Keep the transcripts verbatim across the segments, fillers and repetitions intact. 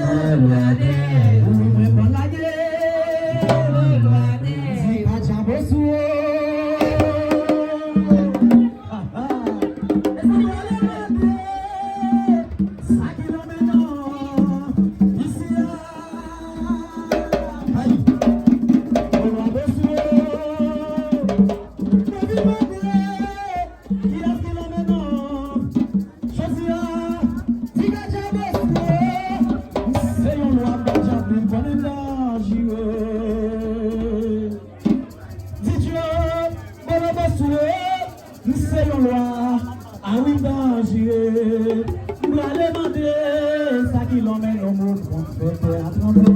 Wi, mwen konn lage. Di pa djab sou ou. Sa ki nan men nou isi a. Ay. Ou lwa bosou. Mwen vin mande, kiyès ki nan men nou? Jodi a, di gadjabosye, m se yon lwa gadjabosye, m konnen danjire. Di Dye, bolo bosye, m se yon lwa, a wi m danjire. M prale mande, sa ki nan men nou moun konn fè tè a tranble.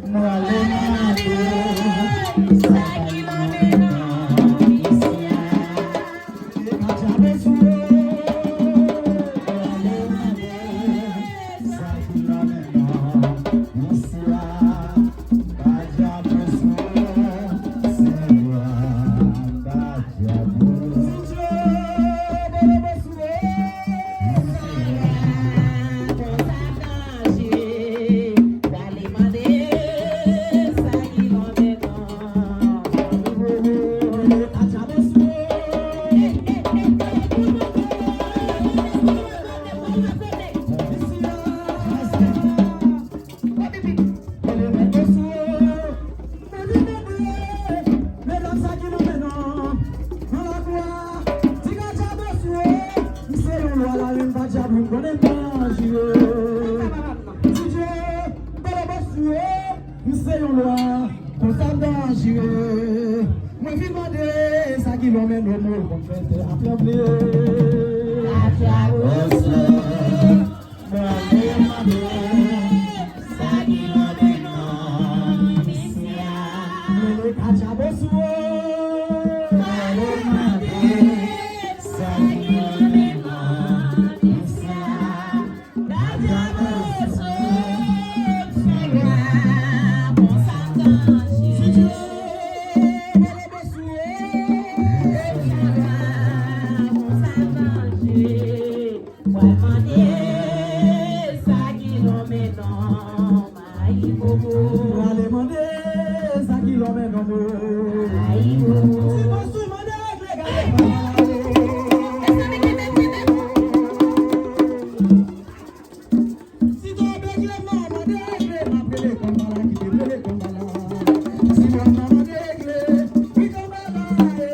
M prale mande, sa ki nan men nou isi a. M se yon lwa, konsa m danjire. Mwen vin mande, sa ki nan men nou moun konn fè tè a tranble. Mwen ale mande, sa ki nan men nou isi a. Mwen le katcha bosou. Mwen ale mande, sa ki nan men nou isi a. Prale mande sa ki nan men nou. Ti bosou mande regle, gade pa la. Si tonbe regle, non, mande regle, m ap rele konbala ki te rele konbala. Si mwen nan mande regle, wi konbala, eh.